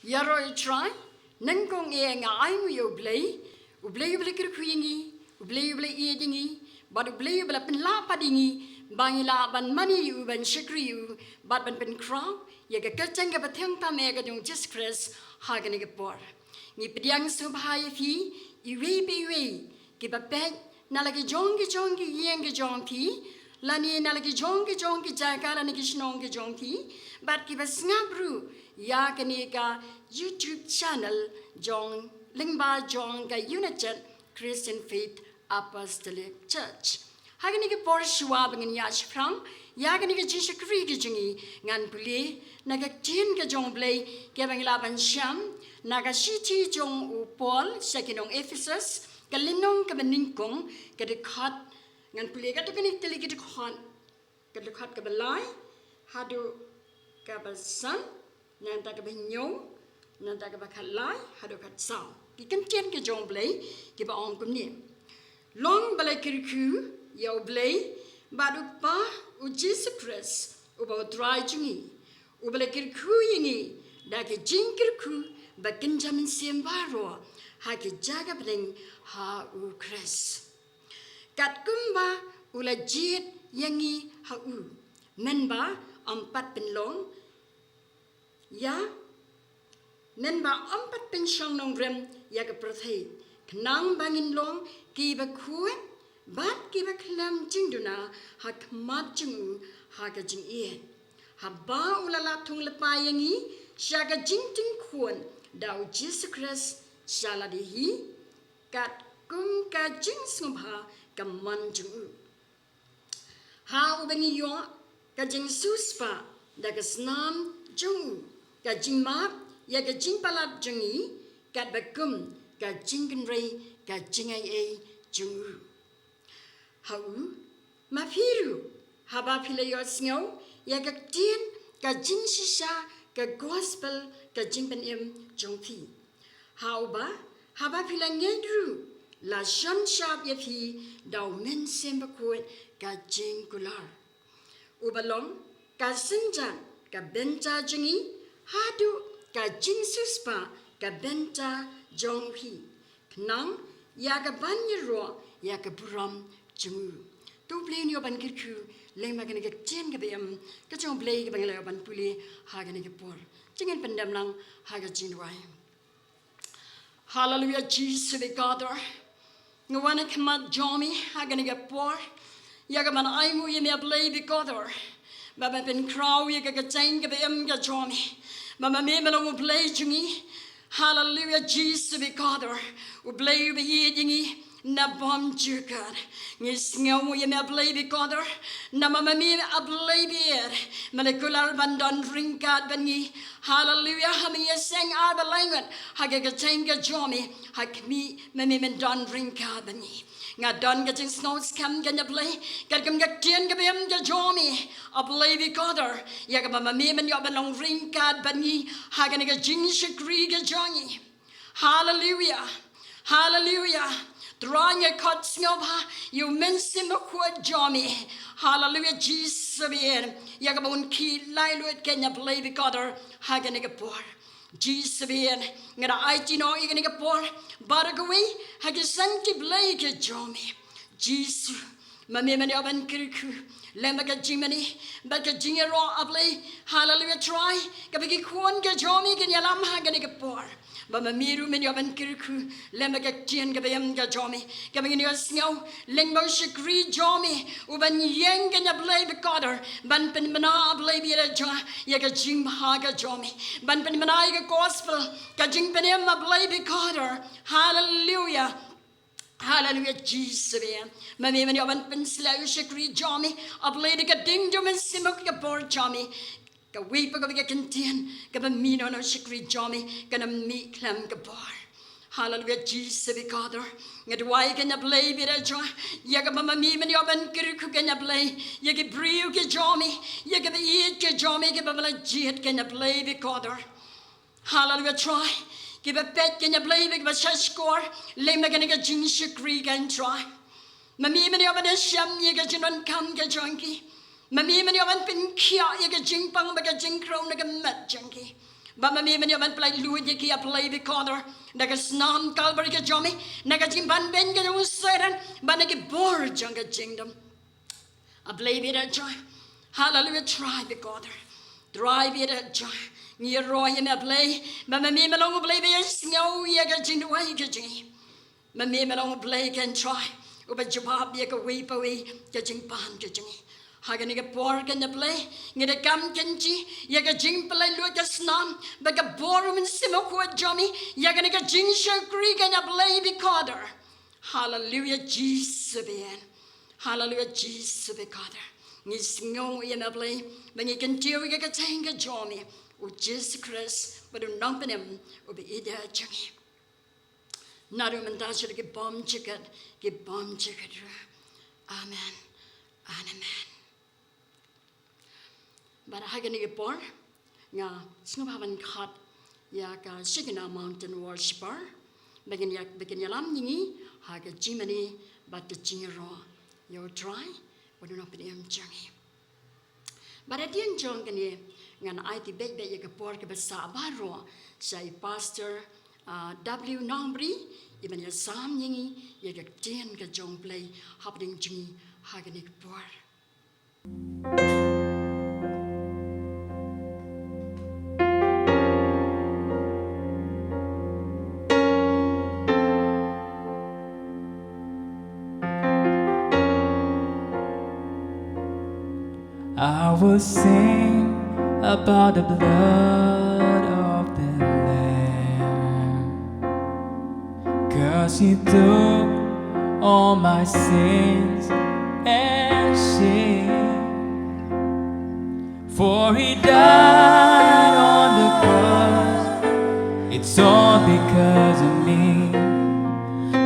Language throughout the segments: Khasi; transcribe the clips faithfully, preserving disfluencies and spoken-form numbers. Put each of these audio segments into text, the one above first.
Ïaroh ïa U Trai, nyngkong eh nga ai nguh ïa U Blei, U Blei uba la kyrkhu ïa ngi, U Blei uba la ïeit ïa ngi, bad U Blei uba la pynlah pat ïa ngi, ba ngi lah ban mane ïa U, ban shakri ïa U, bad ban pynkhraw ïa ka kyrteng kaba tyngeh tam eh ka jong U Jisu Khrist ha kane ka por. Ngi pdiang sngewbha ïa phi, iwei pa iwei, kiba peit na la ki jong ki jong ki ïing ki jong phi, lane na la ki jong ki jong ki jaka lane ki shnong ki jong phi, bad kiba sngap ruh ïa kane ka YouTube channel jong lyngba jong ka United Christian Faith Apostolic Church. Ha kane ka por shuwa ba ngin ïa shaphrang ïa kane ka jingshakri ka jong ngi, ngan pule na ka ktien ka jong U Blei kaba ngi lah ban shem na ka shithi jong u Paul sha ki nong Ephesus, ka lynnong kaba nyngkong, ka dkhot, ngan pule katto katne tylli ki dkhot, ka dkhot kaba lai haduh kaba san, nangta kaba hynñiew, nangta kaba khatlai haduh khatsaw. Ki kyntien ki jong U Blei kiba ong kumne: Long ba la kyrkhu ïa U Blei bad U Kpa U Jisu Khrist, uba U Trai jong ngi, uba la kyrkhu ïa ngi da ka jingkyrkhu ba kynja mynsiem baroh ha ki jaka bneng ha U Khrist, katkum ba U la jied ïa ngi ha U, mynba ym pat pynlong ïa, mynba ym pat pynshong nongrim ïa ka pyrthei, khnang ba ngin long kiba khuid bad kiba khlem jingduna ha khmat jong U ha ka jingïeit, haba U la lah thung lypa ïa ngi sha ka jingtyngkhun da U Jisu Khrist sha lade hi, katkum ka jingsngewbha ka mon jong U, ha uba ngi ïoh ka jingsiewspah da ka snam jong U, ka jingmap ïa ka jingpalat jong ngi, katba kum ka jingkynrei ka jingaiei jong U. Ha U ma phi ruh, haba phi la ïohsngew ïa ka ktien ka jingshisha, ka gospel ka jingpynim jong phi, ha uba haba phi la ngeit ruh, la shon shap ïa phi da U Mynsiem Bakhuid ka jingkular, uba long ka synjat ka bynta jong ngi haduh ka jingsiewspah ka bynta jong phi, khnang ïa kaban ïaroh ïa ka burom jong U. To U Blei un ïoh ban kyrkhu lyngba kane ka ktien kaba im ka jong U Blei kaba ngi la ïoh ban pule ha kane ka por. To ngin pyndem lang ha ka jingduwai. Haleluia, Jisu ba kordor. Nga wan ha khmat jong Me ha kane ka por, ïa kaban ai nguh ïa Me, A Blei ba kordor, ba Me pynkhraw ïa ka ktien kaba im ka jong Me, ba Ma Me Me long U Blei jong ngi. Haleluia, Jisu ba kordor, U Blei uba ïeit ïa ngi na bym jukut. Ngi sngew nguh ïa Me, A Blei ba kordor, namar Ma Me A Blei ba ïeit, Me la kular ban don ryngkat bad ngi. Haleluia, ha Me ïaseng ar ba lai ngut ha ka ktien ka jong Me, ha khmih Ma Me Men don ryngkat bad ngi. Nga don ka jingsngew skhem keiñ, A Blei, katkum ka ktien kaba im ka jong Me, A Blei ba kordor, ïa kaba Ma Me Men ïoh ban long ryngkat bad ngi ha kane ka jingshakri ka jong ngi. Haleluia. Haleluia. Trai, nga khot sngewbha ïa U Mynsiem Bakhuid jong Me. Haleluia, Jisu ba ïeit, ïa kaba un khih laitluid keiñ, A Blei ba kordor, ha kane ka por. Jisu ba ïeit, nga da aiti noh ïa kane ka por baroh kawei ha ki san ki blei ki jong Me. Jisu, Ma Me Men ïoh ban kyrkhu lem bad ka jingmane bad ka jingïaroh, A Blei. Haleluia, Trai, kaba ki khun ki jong Me kin ïalam ha kane ka por, ba Ma Me ruh Men ïoh ban kyrkhu lem bad ka ktien kaba im ka jong Me, kaba ngin ïohsngew lyngba u shakri jong Me uban ïeng keiñ, A Blei ba kordor, ban pynbna, A Blei ba ïeit, ïa ka jingbha ka jong Me, ban pynbna ïa ka gospel, ka jingpynim, A Blei ba kordor. Haleluia. Haleluia, Jisu ba ïeit. Ma Me Men ïoh ban pynshlur ïa u shakri jong Me, A Blei, da ka ding jong U Mynsiem Bakhuid ha ka por jong Me. Kawei pa kawei ka ktien kaba mih na u shakri jong Me kan ym mih khlem ka bor. Haleluia, Jisu ba kordor. Nga duwai keiñ, A Blei ba ïeit, ïa kaba Ma Me Men ïoh ban kyrkhu keiñ, A Blei, ïa ki briew ki jong Me, ïa kiba ïeit ki jong Me, kiba Me la jied keiñ, A Blei ba kordor. Haleluia, Trai, kiba peit keiñ, A Blei, bad kiba shahshkor lem bad kane ka jingshakri keiñ, Trai. Ma Me Men ïoh ban ïashem ïa ka jingdonkam ka jong ki. Ma Me Men ïoh ban pynkhiah ïa ka jingpang bad ka jingkyrkhu na ka met jong ki. Ba ma me men ïoh ban pynlait luid ïa ki, A Blei Bakhuid, na ka snam Kalbari ka jong me, na ka jingpynbeiñ ka jong u Soitan, bad na ki bor jong ka jingdum. A Blei bad A Trai. Haleluia, Trai Bakhuid. Trai bad A Trai. Ngi ïaroh ïa me A Blei, ba ma me men long U Blei ba ïohsngew ïa ka jingduwai ka jong ngi. Ma me men long U Blei, kynrad, uba jubab ïa kawei pa kawei ka jingpan ka jong ngi. Ha kane ka por kynrad A Blei, ngi da kam kynjah ïa ka jingpynlait luid ka snam bad ka bor u Mynsiem Bakhuid jong me ïa kane ka jingshakri kynrad A Blei Bakhuid. Haleluia, Jisu bad. Haleluia, Jisu Bakhuid. Ngi sngew ïa me A Blei ba ngi kyntiew ïa ka kyrteng ka jong me, U Jisu Khrist, bad U Nongpynim uba ïeit jong ngi. Naduh mynta sha ki bymjukut, ki bymjukut ruh. Amen. Amen. Bad ha kane ka por nga sngewbha ban khot ïa ka Shekinah Mountain Worshiper ba kin ïa, ba kin ïalam ïa ngi ha ka jingmane bad ka jingïaroh ïa U Trai bad U Nongpynim jong ngi. Bad hadien jong kane, ngan aiti beit beit ïa ka por kaba sah baroh sha i Pastor, ah, W Nongbri, i ban ïasam ïa ngi ïa ka ktien ka jong U Blei hapdeng jong ngi ha kane ka por. I will sing about the blood of the Lamb, 'cause He took all my sins and shame. For He died on the cross, it's all because of me.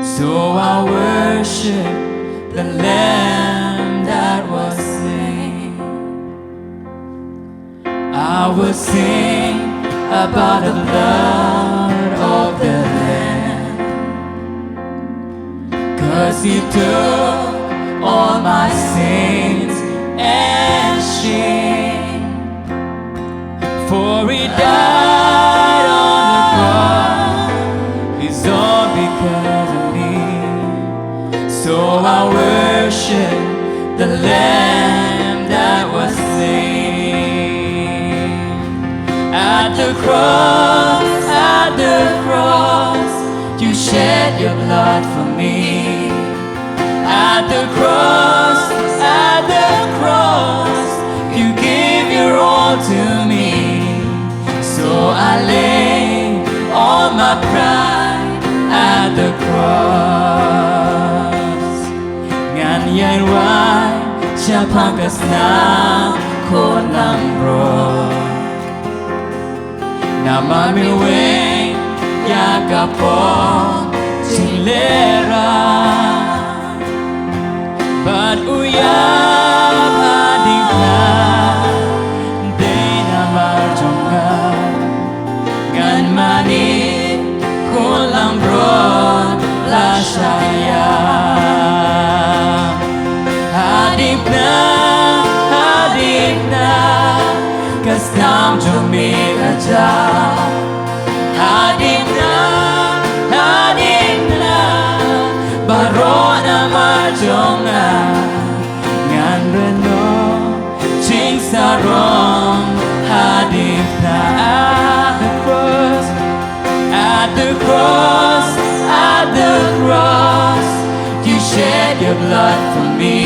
So I worship the Lamb that was slain. I will sing about the blood of the Lamb, 'cause He took all my sins and shame. For He died on the cross, it's all because of me. So I worship the Lamb that was slain. At the cross, at the cross, You shed your blood for me. At the cross, at the cross, You gave your all to me. So I lay all my pride at the cross. Ngan ïai wai shaphang ka snam khun langbrot. Namar me weng ïa ka pop jinglehrain. Bad u ïap ha diengphna dei namar jong nga. Ngan mane khun langbrot la shah ïap. Ha diengphna, ha diengphna, ka snam jong me ka jah. Ha diengphna, ha diengphna, baroh namar jong nga. Ngan ïehnoh jingsarong ha diengphna. At the cross, at the cross, at the cross, You shed your blood for me.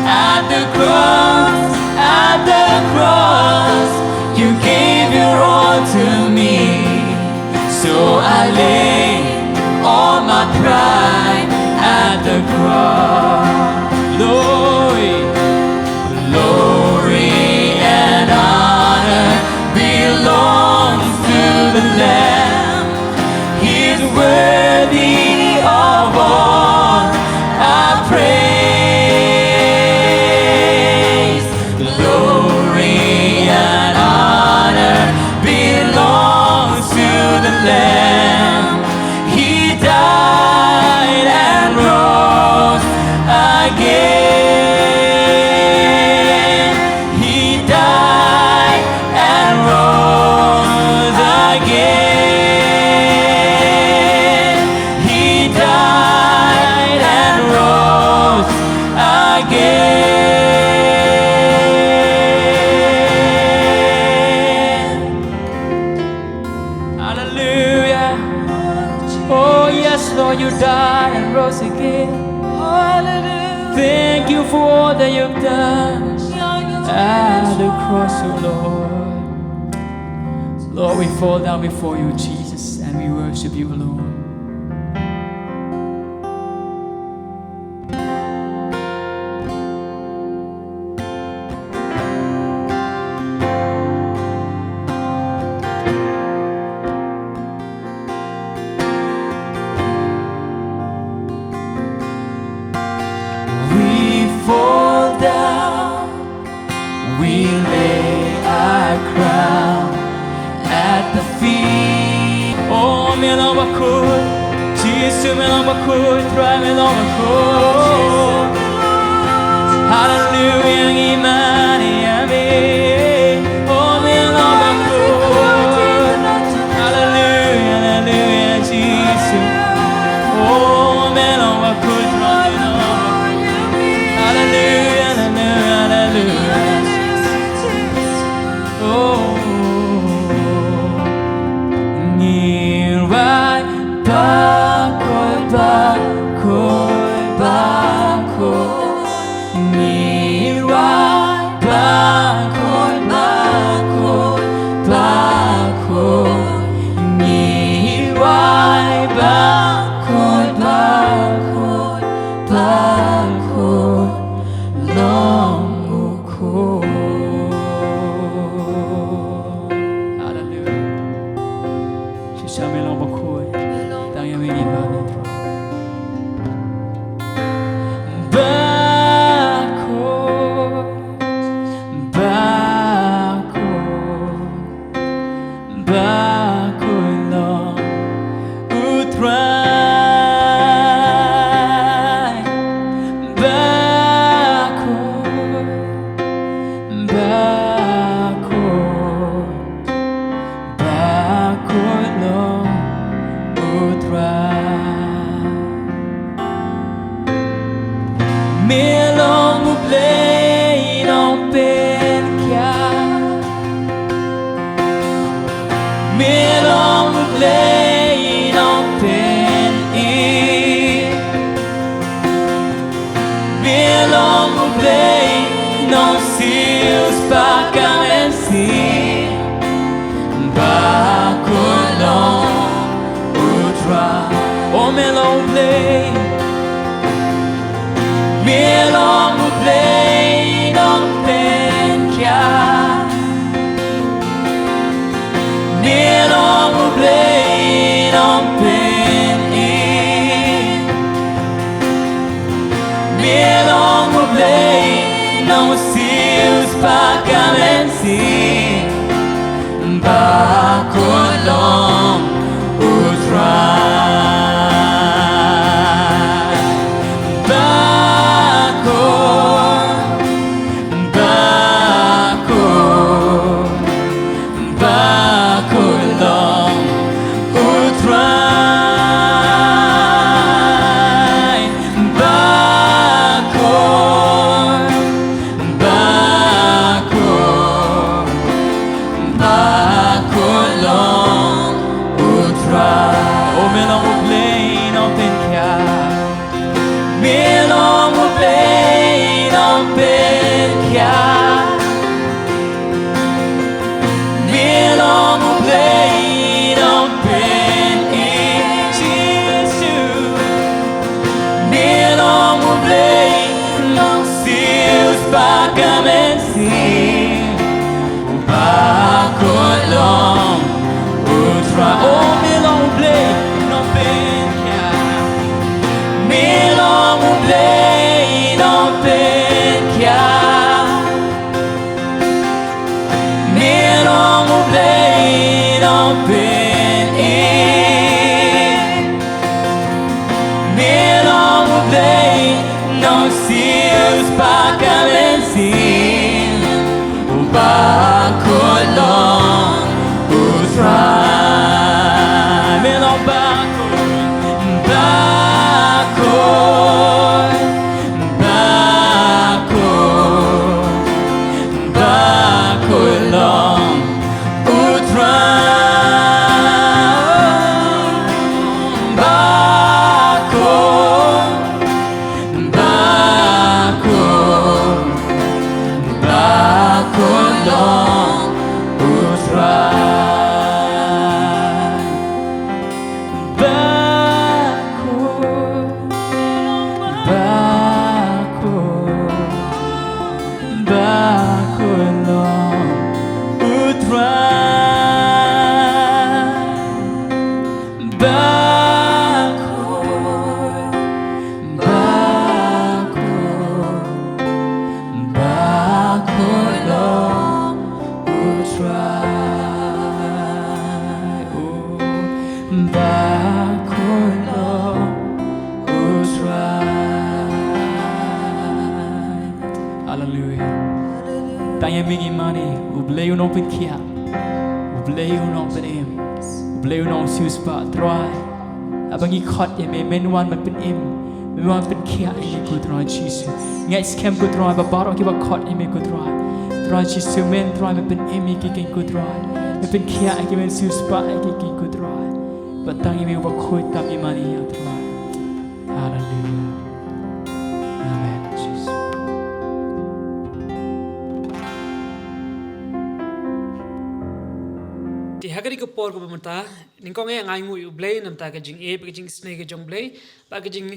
At the cross, at the cross, You gave your all to me. So I lay all my pride at the cross. Glory, glory and honor belongs to the Lamb. He is worthy of all our praise. You've done at the cross, oh Lord. Lord, we fall down before you, Jesus, and we worship you alone. We fall down, we lay our crown at the feet. Oh, me long bakhuid, Jisu me long bakhuid, Trai me long bakhuid. Hallelujah, ngi mane ïa me. Oh, me long bakhuid. Hallelujah, hallelujah, Jisu. Oh, me long bakhuid, Trai me long bakhuid. Hallelujah, hallelujah, hallelujah. Oh, ngi rwai bakhuid, bakhuid, bakhuid. Ngi rwai bakhuid, bakhuid, bakhuid. Ngi rwai bakhuid, bakhuid, bakhuid. Long u khuid. Hallelujah. Shisha me long bakhuid. Tang ïa me ngi mane. Bakhuid, bakhuid, bakhuid long u Trai. Bakhuid, bakhuid, bakhuid long u Trai. Me long u Blei nongpynkhiah. Me long u Blei nongpynim. Me long u Blei nongsiewspah ka mynsiem. Bakhuid long u Trai. Oh, me long u Blei. Me long u Blei nongpynkhiah. Me long u Blei nongpynim. Me long u Blei nongsiewspah ka mynsiem. Bakhuid long u Trai. Bakhuid, bakhuid, bakhuid long u Trai. Bakhuid, bakhuid, bakhuid long u Trai. Oh, me long u Blei nongpynkhiah. Me long u Blei nongpynkhiah. Me long u Blei nongpynim, Jisu. Me long u Blei nongsiewspah ka mynsiem. Bakhuid long u Trai. Oh, me long u Blei nongpynkhiah. Me long u Blei nongpynkhiah. Me long u Blei nongpynim. Me long u Blei nongsiewspah ka mynsiem. Bakhuid long u Trai. Me long bakhuid, bakhuid, bakhuid. Bakhuid long u Trai. Trai, ba khoi, ba khoi, ba khoi long U Trai, oh, ba khoi long U Trai. Haleluia. Tang ïa me ngi mane, U Blei u nongpynkhiah, U Blei u nongpynim, U Blei u nongsiewspah, Trai. Haba ngi khot ïa me, men wan ban pynim, men wan pynkhiah ïa ngi ko Trai Jisu. Ngi ngeit skhem ko Trai ba baroh kiba khot ïa me ko Trai, Trai Jisu, men Trai men pynim ïa ki keiñ ko Trai, men pynkhiah ïa ki, men siewspah ïa ki keiñ ko Trai. Ba tang ïa me uba khoi tam ïa mane ïa Trai. Haleluia. Amen. Jisu. Te ha kane ka por kaba mynta, nyngkong eh nga ainguh ïa U Blei namar ka jingïeit, ka jingisynei ka jong U Blei, bad ka jing,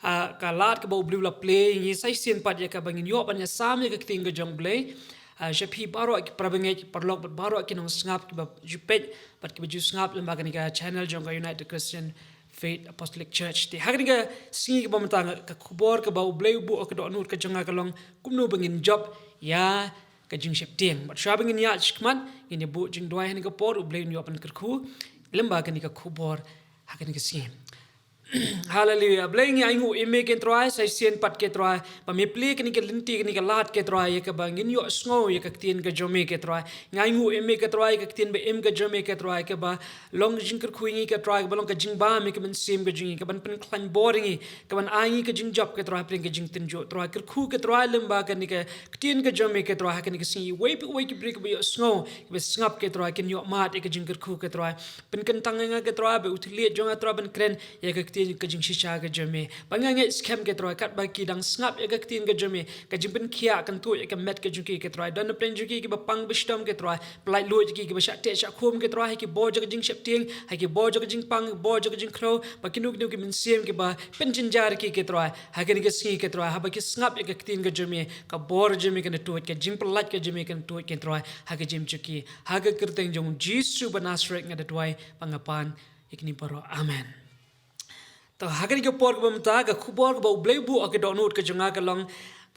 ah, ka lad kaba U Blei u la plie ïa ngi sa shisien pat ïa kaba ngin ïoh ban ïasam ïa ka ktien ka jong U Blei. Ah, sha phi baroh ki parabangeit, paralok bad baroh ki nongsngap kiba ju peit bad kiba ju sngap lyngba kane ka channel jong ka United Christian Faith Apostolic Church. Te ha kane ka sngi kaba mynta, ka khubor kaba U Blei u buh ha ka dohnud ka jong nga ka long kumno ba ngin jop ïa ka jingsheptieng. Bad shuwa ba ngin ïaid shakhmat, ngin ïa buh jingduwai ha kane ka por, U Blei un ïoh ban kyrkhu lyngba kane ka khubor ha kane ka sngi. Haleluia. Blei, ngi ainguh ïa me ko Trai, sa shisien pat ko Trai, ba me plie kane ka lynti, kane ka lad ko Trai, ïa kaba ngin ïohsngew ïa ka ktien ka jong me ko Trai. Ngi ainguh ïa me ko Trai, ïa ka ktien ba im ka jong me ko Trai, kaba long jingkyrkhu ïa ngi ko Trai, kaba long ka jingbam ïa ka mynsiem ka jong ngi, kaban pynkhlaiñ bor ïa ngi, kaban ai ngi ka jingjop ko Trai, hapdeng ka jingtynjuh Trai. Kyrkhu ko Trai lyngba kane ka ktien ka jong me ko Trai, ha kane ka sngi, iwei pa iwei ki briew kiba ïohsngew, kiba sngap ko Trai, kin ïoh mad ïa ka jingkyrkhu ko Trai. Pynkyntang ïa nga ko Trai, ba u thylliej jong nga Trai ban kren ïa ka ktien ka jingshisha ka jong me. Ba nga ngeit skhem ko Trai, katba ki dang sngap ïa ka ktien ka jong me, ka jingpynkhiah kan tuid ïa ka met ka jong ki ko Trai. Don napdeng jong ki kiba pang ba shitom ko Trai, pyllait luid ïa ki, kiba shah teh shah khum ko Trai, ha ki bor jong ka jingsheptieng, ha ki bor jong ka jingpang, bor jong ka jingkhrew, ba kino kino ki mynsiem kiba pynjynjar ïa ki ko Trai. Ha kane ka sngi ko Trai, haba ki sngap ïa ka ktien ka jong me, ka bor jong me kan tuid, ka jingpyllait ka jong me kan tuid ko Trai, ha ka jingim jong ki. Ha ka kyrteng jong U Jisu ba Nasaret nga da duwai, ba nga pan ïa kine baroh. Amen. To, ha kane ka por kaba mynta, ka khubor kaba U Blei u buh ha ka dohnud ka jong nga ka long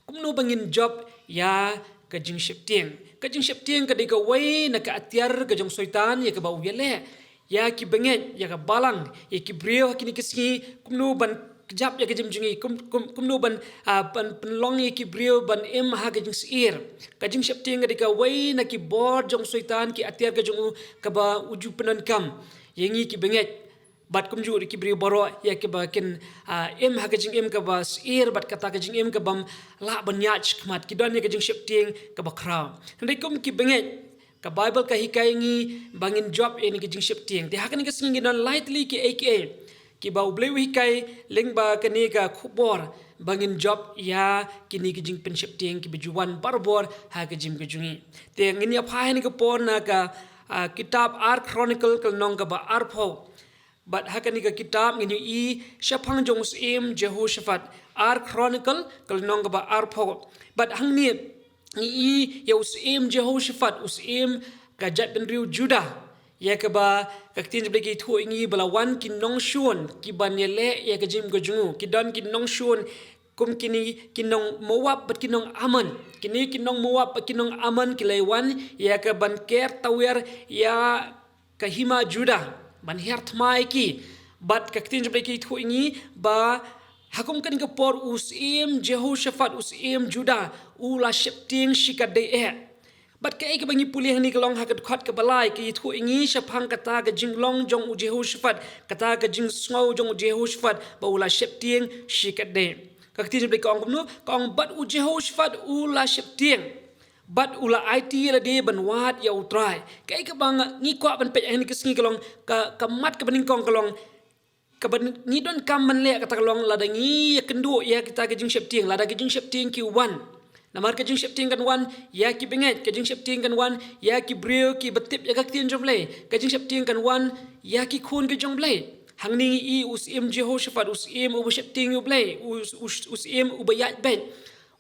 kumno ba ngin jop ïa ka jingsheptieng. Ka jingsheptieng ka dei kawei na ka atiar ka jong u Soitan ïa kaba u ïaleh ïa ki bangeit, ïa ka balang, ïa ki briew ha kine ki sngi, kumno ban kjap ïa ka jingim jong ngi, kum, kum, kumno ban, ah, ban pynlong ïa ki briew ban im ha ka jingsyier. Ka jingsheptieng ka dei kawei na ki bor jong u Soitan, ki atiar ka jong u kaba u ju pyndonkam ïa ngi ki bangeit. Bad kumjuh ruh ki briew baroh ïa kiba kin, ah, im ha ka jingim kaba syier bad kata ka jingim kabym lah ban ïaid shakhmat, ki don ïa ka jingsheptieng kaba khraw. Hynrei kum ki bangeit, ka Baibl ka hikai ngi ba ngin jop ïa kane ka jingsheptieng. Te ha kane ka sngi ngi don lai tylli kiei kiei kiba U Blei u hikai lyngba kane ka khubor ba ngin jop ïa kine ki jingpynsheptieng kiba ju wan barabor ha ka jingim ka jong ngi. Te ngin ïa phai ha kane ka por na ka, ah, kitab Ar Chronicle ka lynnong kaba arphew. Bad ha kane ka kitab ngin ïohi shaphang jong u Syiem Jehoshaphat, Ar Chronicle ka lynnong kaba arphew. Bad hangne ngi ïohi ïa u Syiem Jehoshaphat, u syiem ka jaitbynriew Judah, ïa kaba ka ktien jong U Blei ka ïathuh ïa ngi ba la wan ki nongshun kiban ïaleh ïa ka jingim ka jong u, ki don ki nongshun kum kine ki nong Moab bad ki nong Ammon. Kine ki nong Moab bad ki nong Ammon ki la wan ïa kaban ker tawiar ïa ka hima Judah, ban hiar thma ïa ki. Bad ka ktien jong U Blei ka ïathuh ïa ngi ba ha kum kane ka por u Syiem Jehoshaphat, u syiem Judah, u la sheptieng shikatdei eh. Bad kaei kaba ngi pule hangne ka long ha ka dkhot kaba lai, ka ïathuh ïa ngi shaphang kata ka jinglong jong u Jehoshaphat, kata ka jingsngew jong u Jehoshaphat ba u la sheptieng shikatdei. Ka ktien jong U Blei ka ong kumno? Ka ong bad u Jehoshaphat u la sheptieng bad u la aiti ïa lade ban wad ïa U Trai. Kaei kaba ngi kwah ban peit ha kane ka sngi ka long, ka, ka mat kaba nyngkong ka long, kaba ngi donkam ban leh kata ka long lada ngi ïakynduh ïa kita ki jingsheptieng, lada ki jingsheptieng ki wan. Namar ka jingsheptieng kan wan ïa ki bangeit, ka jingsheptieng kan wan ïa ki briew kiba tip ïa ka ktien jong U Blei, ka jingsheptieng kan wan ïa ki khun ki jong U Blei. Hangne ngi ïohi u Syiem Jehoshaphat, u syiem uba sheptieng ïa U Blei, u, u, u syiem uba ïaid beit.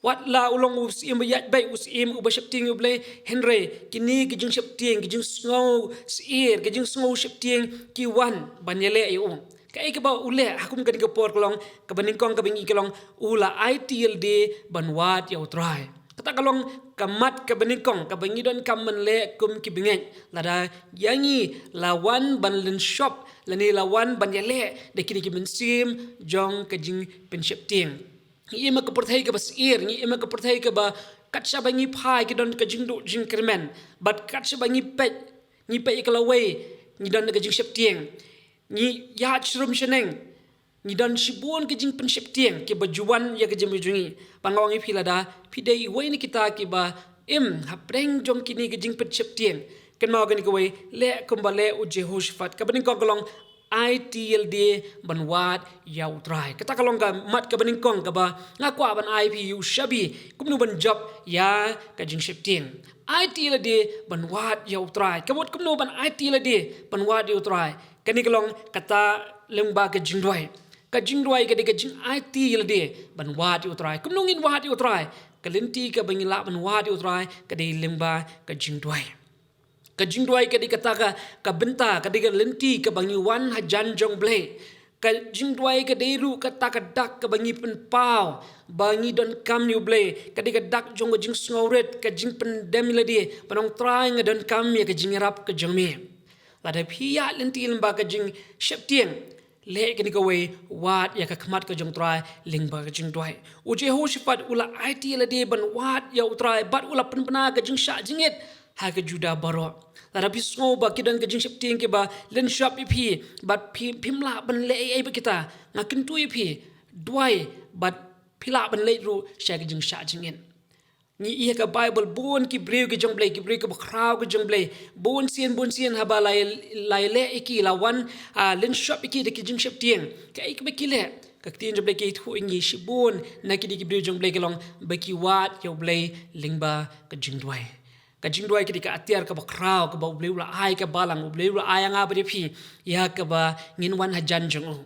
Wat la u long u syiem ba ïaid beit, u syiem uba sheptieng ïa U Blei, hynrei kine ki jingsheptieng, ki jingsngew sheptieng, ki wan ban ïaleh ïa u. Kaei kaba u leh ha kum kane ka por ka long, kaba nyngkong kaba ngi ka long, u la aiti ïa lade ban wad ïa U Trai. Kata ka long ka mat kaba nyngkong kaba ngi donkam ban leh kum ki bangeit. Lada ïa ngi la wan ban lynshop lane la wan ban ïaleh da kine ki mynsiem jong ka jingpynsheptieng, ngi im ha ka pyrthei kaba syier, ngi im ha ka pyrthei kaba kat shaba ngi phai ki don ka jingduh jingkyrmen, bad kat shaba ngi peit, ngi peit ïa ka lawei, ngi don ka jingsheptieng. Ngi ïaid sha rum sha neng, ngi don shibun ka jingpynsheptieng kiba ju wan ïa ka jingim jong ngi. Bad nga ong ïa phi, lada phi dei iwei na kita kiba im hapdeng jong kine ka jingpynsheptieng, kynmaw kane kawei, leh kumba leh u Jehoshaphat. Kaba nyngkong ka long, aiti ïa lade ban wad ïa U Trai. Kata ka long ka mat kaba nyngkong kaba nga kwah ban ai phi u shabi kumno ban jop ïa ka jingsheptieng. Aiti ïa lade ban wad ïa U Trai. Ka mut kumno ban aiti ïa lade ban wad ïa U Trai? Kane ka long kata lyngba ka jingduwai. Ka jingduwai ka dei ka jingaiti ïa lade ban wad ïa U Trai. Kumno ngin wad ïa U Trai? Ka lynti kaba ngi lah ban wad ïa U Trai ka dei lyngba ka jingduwai. Ka jingduwai ka dei kata ka, ka bynta, ka dei ka lynti kaba ngi wan hajan jong U Blei. Ka jingduwai ka dei ruh kata ka dak kaba ngi pynpaw ba ngi donkam ïa U Blei. Ka dei ka dak jong ka jingsngewrit, ka jingpyndem ïa lade, ban ong, Trai, nga donkam ïa ka jingïarap ka jong me. Lada phi ïaid lynti lyngba ka jingsheptieng, leh kane kawei, wad ïa ka khmat ka jong U Trai lyngba ka jingduwai. U Jehoshaphat u la aiti ïa lade ban wad ïa U Trai bad u la pynbna ka jingshah jingit ha ka Judah baroh. Lada phi sngew ba ki don ka jingsheptieng kiba lynshop ïa phi bad phi, phim lah ban leh ei ei bad kita, nga kyntu ïa phi, duwai bad phi lah ban leit ruh sha ka jingshah jingit. Ngi ïohi ha ka Baibl bun ki briew ki jong U Blei, ki briew kiba khraw ki jong U Blei, bun sien bun sien haba la, la leh ïa ki, la wan, ah, lynshop ïa ki da ki jingsheptieng, kaei kaba ki leh? Ka ktien jong U Blei ka ïathuh ïa ngi, shibun na kine ki briew jong U Blei ka long ba ki wad ïa U Blei lyngba ka jingduwai. Ka jingduwai ka dei ka atiar kaba khraw kaba U Blei u la ai, ka balang U Blei u la ai ïa nga bad ïa phi, ïa kaba ngin wan hajan jong u.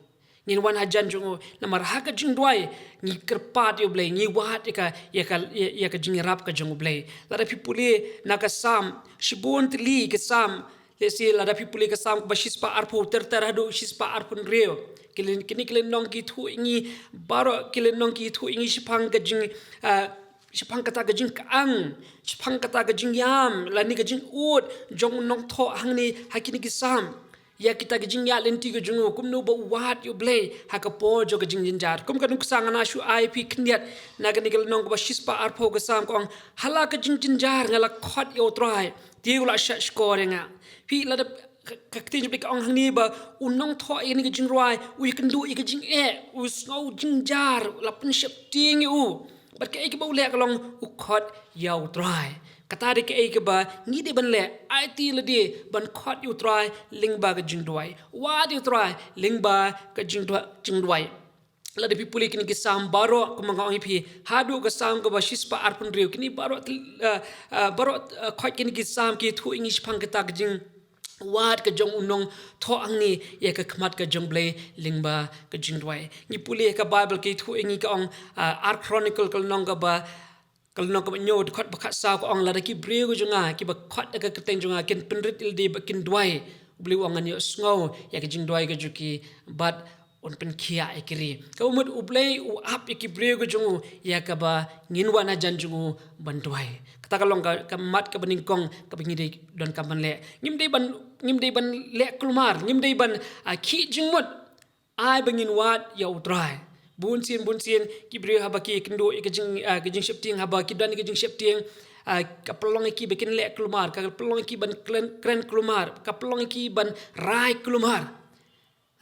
Ngin wan hajan jong u. Namar ha ka jingduwai ngi kyrpad ïa U Blei, ngi wad ïa ka, ïa ka, ïa, ïa ka jingïarap ka jong U Blei. Lada phi pule na ka Salm, shibun tylli ki Salm, lehse lada phi pule ka Salm kaba shispah arphew, ter ter haduh shispah arphew hynriew. Ki lyn, kine ki lynnong ki ïathuh ïa ngi baroh, ki lynnong ki ïathuh ïa ngi shaphang ka jing, ah, shaphang kata ka jingkyang, shaphang kata ka jingïam lane ka jingud jong u nongthoh hangne ha kine ki Salm. Ïa kita ki jingïaid lynti ka jong u, kumno ba u wad ïa U Blei ha ka por jong ka jingjynjar. Kum ka nuksa nga nang shu ai phi khyndiat na kane ka lynnong kaba shispah arphew ka Salm, ka ong, ha la ka jingjynjar nga la khot ïa U Trai, te u la shah shkor ïa nga. Phi, lada ka, ka ktien jong U Blei ka ong hangne ba u nongthoh ïa kane ka jingrwai u ïakynduh ïa ka jingeh, u sngew jingjynjar, la pynsheptieng ïa u. Bad kaei kaba u leh ka long u khot ïa U Trai. Kata dei kaei kaba ngi dei ban leh, aiti ïa lade ban khot ïa U Trai lyngba ka jingduwai. Wad ïa U Trai lyngba ka jingduwai, jingduwai. Lada phi pule kine ki Salm baroh, kumba nga ong ïa phi, haduh ka Salm kaba shispah arphew hynriew, kine baroh, eh, eh, baroh, eh, khoit kine ki Salm ki ïathuh ïa ngi shaphang kata ka jing wad ka jong u nongthoh hangne ïa ka khmat ka jong U Blei lyngba ka jingduwai. Ngi pule ha ka Baibl ka ïathuh ïa ngi, ka ong, ah, Ar Chronicle ka lynnong kaba, ka lynnong kaba hynñiew, dkhot ba khatsaw, ka ong, lada ki briew ka jong nga kiba khot ïa ka kyrteng jong nga kin pynrit ïa lade bad kin duwai, U Blei u ong, ngan ïohsngew ïa ka jingduwai ka jong ki bad un pynkhiah ïa ki ri. Kaba mut U Blei u ap ïa ki briew ka jong u ïa kaba ngin wan hajan jong u ban duwai. Kata ka long ka, ka mat kaba nyngkong kaba ngi dei donkam ban leh. Ngim dei ban, ngim dei ban leh kulmar, ngim dei ban, ah, khih jingmut. Ai ba ngin wad ïa U Trai. Bun sien, bun sien ki briew haba ki ïakynduh ïa ka jing, ah, ka jingsheptieng, haba ki don ïa ka jingsheptieng, ah, ka pynlong ïa ki ba kin leh kulmar, ka pynlong ïa ki ban kren, kren kulmar, ka pynlong ïa ki ban rai kulmar.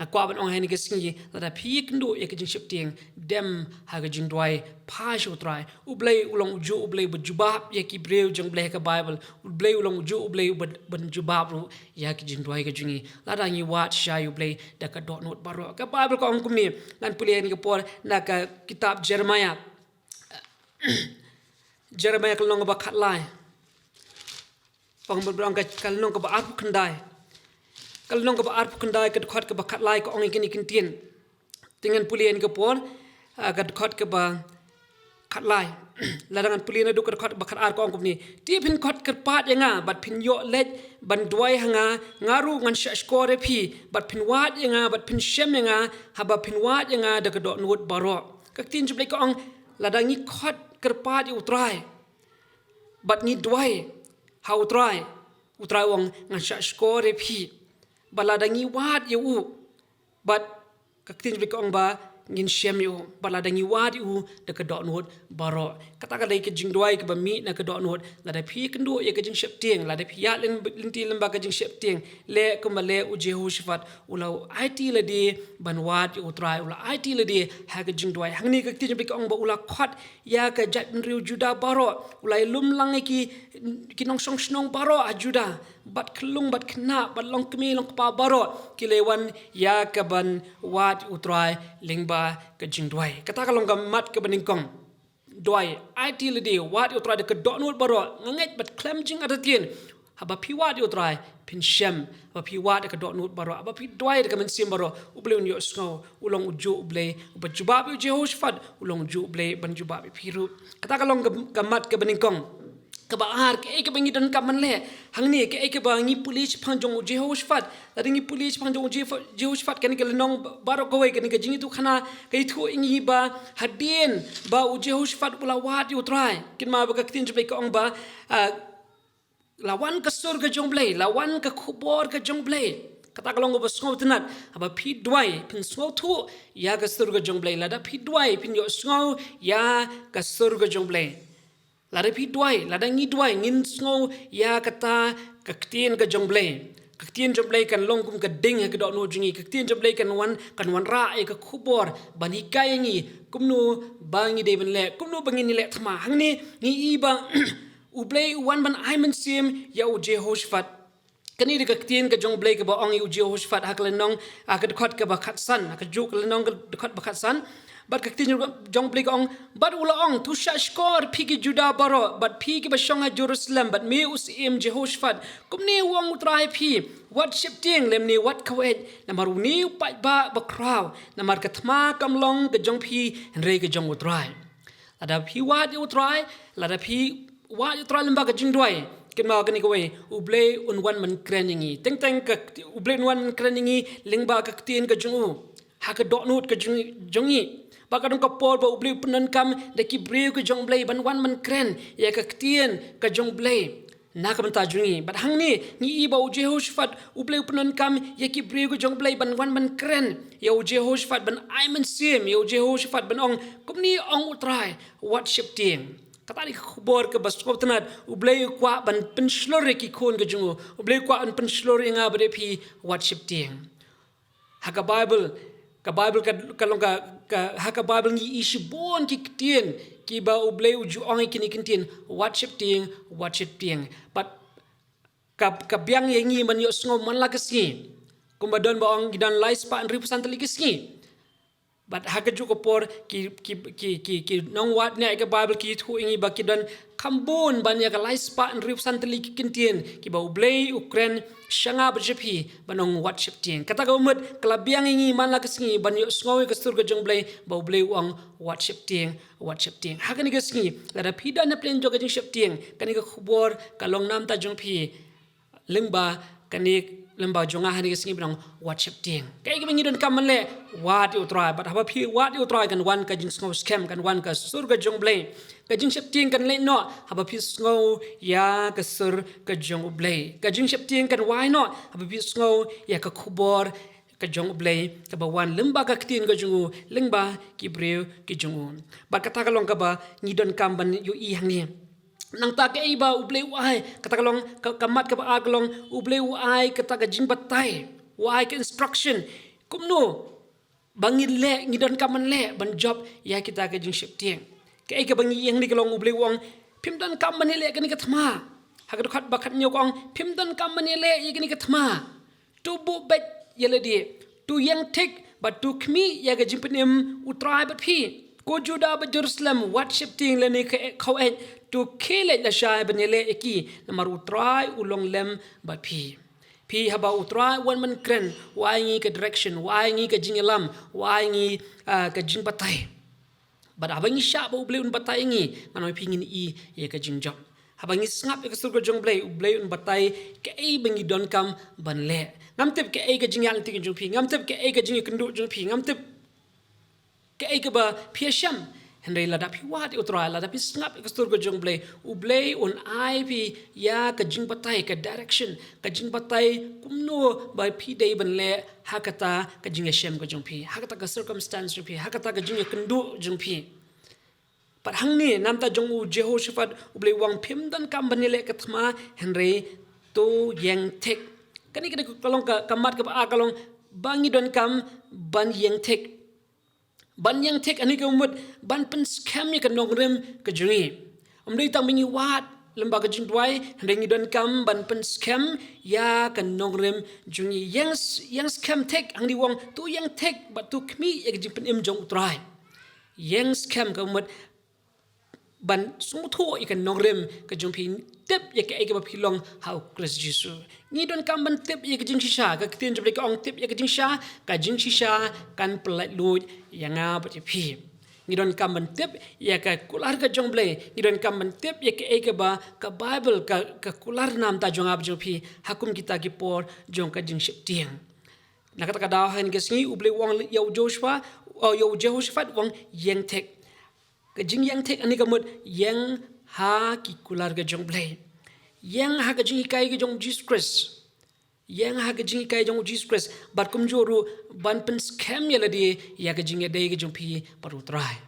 Nga kwah ban ong ha kane ka sngi, lada phi ïakynduh ïa ka jingsheptieng, dem ha ka jingduwai, phai sha U Trai. U Blei u long ujuh U Blei uba jubab ïa ki briew jong U Blei ha ka Baibl. U Blei u long ujuh U Blei uba, ban jubab ruh ïa ki jingduwai ka jong ngi. Lada ngi wad shai U Blei da ka dohnud baroh. Ka Baibl ka ong kumne, ngan pule ha kane ka por na ka kitab Jeremaïah. Jeremaïah ka lynnong kaba khatlai. Ong ba, ong ka, ka lynnong kaba arphew khyndai. Ka lynnong kaba arphew khyndai, ka dkhot kaba khatlai, ka ong ïa kine ki ktien. Te ngan pule ha kane ka por, ah, ka dkhot kaba Khatlai. Lada ngan pule naduh ka dkhot ba khatar ka ong kumne. Te phin khot kyrpad ïa nga, bad phin ïoh leit ban duwai ha nga, nga ruh ngan shahshkor ïa phi, bad phin wad ïa nga, bad phin shem ïa nga, haba phin wad ïa nga da ka dohnud baroh. Ka ktien jong U Blei ka ong, lada ngi khot kyrpad ïa U Trai, bad ngi duwai ha U Trai, U Trai u ong ngan shahshkor ïa phi. Bad lada ngi wad ïa u, bad ka ktien jong U Blei ka ong ba ngin shem ïa u, bad lada ngi wad ïa u da ka dohnud baroh. Kata ka dei ka jingduwai kaba mih na ka dohnud. Lada phi kynduh ïa ka jingsheptieng, lada phi ïaid lynti lyngba ka jingsheptieng, leh kumba leh u Jehoshaphat, u la aiti lade ban wad ïa U Trai, u la aiti lade ha ka jingduwai. Hangne ka ktien jong U Blei ka ong ba u la khot ïa ka jaitbynriew Judah baroh, u la ïalum lang ïa ki, ki nongshong shnong baroh ha Judah, bad khyllung bad khynnah, bad longkmie longkpa baroh, ki la wan ïa kaban wad U Trai lyngba ka jingduwai. Kata ka long ka mat kaba nyngkong. Duwai, aiti lade, wad ïa U Trai da ka dohnud baroh, nga ngeit bad khlem jingartatien. Haba phi wad ïa U Trai, phin shem, haba phi wad da ka dohnud baroh, haba phi duwai da ka mynsiem baroh, U Blei un ïohsngew, u long ujuh U Blei uba jubab ïa u Jehoshaphat, u long ujuh U Blei ban jubab ïa phi ruh. Kata ka long ka, ka mat kaba nyngkong. Kaba ar, kaei kaba ngi donkam ban leh hangne, kaei kaba ngi pule shaphang jong u Jehoshaphat. Lada ngi pule shaphang jong u Jeh-, Jehoshaphat, kane ka lynnong baroh kawei, kane ka Jingïathuhkhana ka ïathuh ïa ngi ba hadien ba u Jehoshaphat u la wad ïa U Trai, kynmaw ba ka ktien jong U Blei ka ong ba, ah, la wan ka sur ka jong U Blei, la wan ka khubor ka jong U Blei. Kata ka long kaba sngewtynnat. Haba phi duwai, phin sngewthuh ïa ka sur ka jong U Blei. Lada phi duwai, phin ïohsngew ïa ka sur ka jong U Blei. Lada phi duwai, lada ngi duwai, ngin sngew ïa kata ka ktien ka jong U Blei. Ka ktien jong U Blei kan long kum ka ding ha ka dohnud jong ngi. Ka ktien jong U Blei kan wan, kan wanrah ïa ka khubor ban hikai ïa ngi kumno ba ngi dei ban leh, kumno ba ngin ïaleh thma. Hangne ngi i ba U Blei u wan ban ai mynsiem ïa u Jehoshaphat. Kane dei ka ktien ka jong U Blei kaba ong ïa u Jehoshaphat ha ka lynnong, ha ka dkhot kaba khatsan, ha kajuh ka lynnong ka dkhot ba khatsan. Bad ka ktien jong U Blei ka ong, bad u la ong, to shahshkor phi ki Judah baroh, bad phi kiba shong ha Jerusalem, bad me u syiem Jehoshaphat, kumne u ong U Trai ha phi, wat sheptieng lymne wat khawieit, namar une u paidbah bakhraw, namar ka thma kam long ka jong phi, hynrei ka jong U Trai. Lada phi wad ïa U Trai, lada phi wad ïa U Trai lyngba ka jingduwai, kynmaw kane kawei, U Blei un wan ban kren ïa ngi. Teng teng ka, U Blei un wan ban kren ïa ngi lyngba ka ktien ka jong u, ha ka dohnud ka jong, jong ngi. Bad ka don ka por ba U Blei u pyndonkam da ki briew ka jong U Blei ban wan ban kren ïa ka ktien ka jong U Blei na ka bynta jong ngi. Bad hangne ngi i ba u Jehoshaphat, U Blei u pyndonkam ïa ki briew ka jong U Blei ban wan ban kren ïa u Jehoshaphat, ban ai mynsiem ïa u Jehoshaphat, ban ong, kumne ong U Trai, wat sheptieng. Kata dei ka khubor kaba sngewtynnat. U Blei u kwah ban pynshlur ïa ki khun ka jong u. U Blei u kwah ban pynshlur ïa nga bad ïa phi, wat sheptieng. Ha ka Baibl, ka Baibl ka, ka long ka, ka, ha ka Baibl ngi i shibun ki ktien kiba U Blei u ju ong ïa kine ki ktien, wat sheptieng, wat sheptieng. Bad ka, ka biang ïa ngi ban ïohsngew man la ka sngi. Kumba don ba ong, ngi don lai spah hynriewphew san tylli ki sngi. Bad ha kajuh ka por ki, ki, ki, ki, ki nongwad ne ïa ka Baibl ki ïathuh ïa ngi ba ki don kham bun ban ïa ka lai spah hynriewphew san tylli ki ktien kiba U Blei u kren sha nga bad sha phi ban ong wat sheptieng. Kata ka mut ka la biang ïa ngi man la ka sngi ban ïohsngew ïa ka sur ka jong U Blei ba U Blei u ong wat sheptieng, wat sheptieng. Ha kane ka sngi, lada phi don na pdeng jong ka jingsheptieng, kane ka khubor ka long na ka bynta jong phi. Lyngba kane, lyngba jong nga ha kane ka sngi, ban ong wat sheptieng. Kaei kaba ngi donkam ban leh, wad ïa U Trai. Bad haba phi wad ïa U Trai kan wan ka jingsngew skhem, kan wan ka sur ka jong U Blei. Ka jingsheptieng kan leit noh haba phi sngew ïa ka sur ka jong U Blei. Ka jingsheptieng kan wai noh haba phi sngew ïa ka khubor ka jong U Blei kaba wan lyngba ka ktien ka jong u, lyngba ki briew ki jong u. Bad kata ka long kaba ngi donkam ban ïohi hangne. Nangta kaei ba U Blei u ai, kata ka long ka, ka mat kaba ar ka long, U Blei u ai kata ka jingbatai, u ai ka instruction. Kumno ba ngi leh, ngi donkam ban leh ban jop ïa kita ka jingsheptieng. Kaei kaba ngi ïeng ne ka long, U Blei u ong, phim donkam ban ïaleh kane ka thma. Ha ka dkhot ba khathynñiew ka ong, phim donkam ban ïaleh ïa kane ka thma. To buh beit ïa lade, to ïeng thik bad to khmih ïa ka jingpynim U Trai bad phi. Ko Judah bad Jerusalem, wat sheptieng lane khaw-, khawieit, to khie leit lashai ban ïaleh ïa ki, namar U Trai u long lem bad phi. Phi, haba U Trai u wan ban kren, u ai ngi ka direction, u ai ngi ka jingïalam, u ai ngi, ah, ka jingbatai. Bad haba ngi shah ba U Blei un batai ïa ngi, nga ong ïa phi ngin i ïa ka jingjop. Haba ngi sngap ïa ka sur ka jong U Blei, U Blei un batai kaei ba ngi donkam ban leh. Ngam tip kaei ka jingïaid lynti ka jong phi, ngam tip kaei ka jingïakynduh jong phi, ngam tip kaei kaba phi ïashem. Hynrei lada phi wad ïa U Trai, lada phi sngap ïa ka sur ka jong U Blei, U Blei un ai phi ïa ka jingbatai, ka direction, ka jingbatai kumno ba phi dei ban leh ha kata ka jingïashem ka jong phi, ha kata ka circumstance jong phi, ha kata ka jingïakynduh jong phi. Bad hangne na bynta jong u Jehoshaphat, U Blei u ong phim donkam ban ïaleh ka thma, hynrei to ïeng thik. Kane ka dei ka long ka, ka mat kaba ar ka long ba ngi donkam ban ïeng thik. Ban ïeng thik hangne ka mut ban pynskhem ïa ka nongrim ka jong ngi. Ym dei tang ba ngi wad lyngba ka jingduwai, hynrei ngi donkam ban pynskhem ïa ka nongrim jong ngi. Ïeng s-, ïeng skhem thik, hangne u ong to ïeng thik bad to khmih ïa ka jingpynim jong U Trai. Ïeng skhem ka mut ban sngewthuh ïa ka nongrim ka jong phi, tip ïa kaei kaba phi long ha U Khrist Jisu. Ngi donkam ban tip ïa ka jingshisha, ka ktien jong U Blei ka ong tip ïa ka jingshisha, ka jingshisha kan pyllait luid ïa nga bad ïa phi. Ngi donkam ban tip ïa ka kular ka jong U Blei, ngi donkam ban tip ïa kaei kaba ka Baibl, ka, ka kular na bynta jong nga bad jong phi ha kum kita ki por jong ka jingsheptieng. Na kata ka daw ha kane ka sngi U Blei u ong ïa u Joshua, oh, ïa u Jehoshaphat u ong ïeng thik. Ka jingïeng thik hangne ka mut ïeng ha ki kular ka jong U Blei. Ïeng ha ka jinghikai ka jong u Jisu Khrist. Ïeng ha ka jinghikai jong u Jisu Khrist. Bad kumjuh ruh ban pynskhem ïa lade ïa ka jingïadei ka jong phi bad U Trai.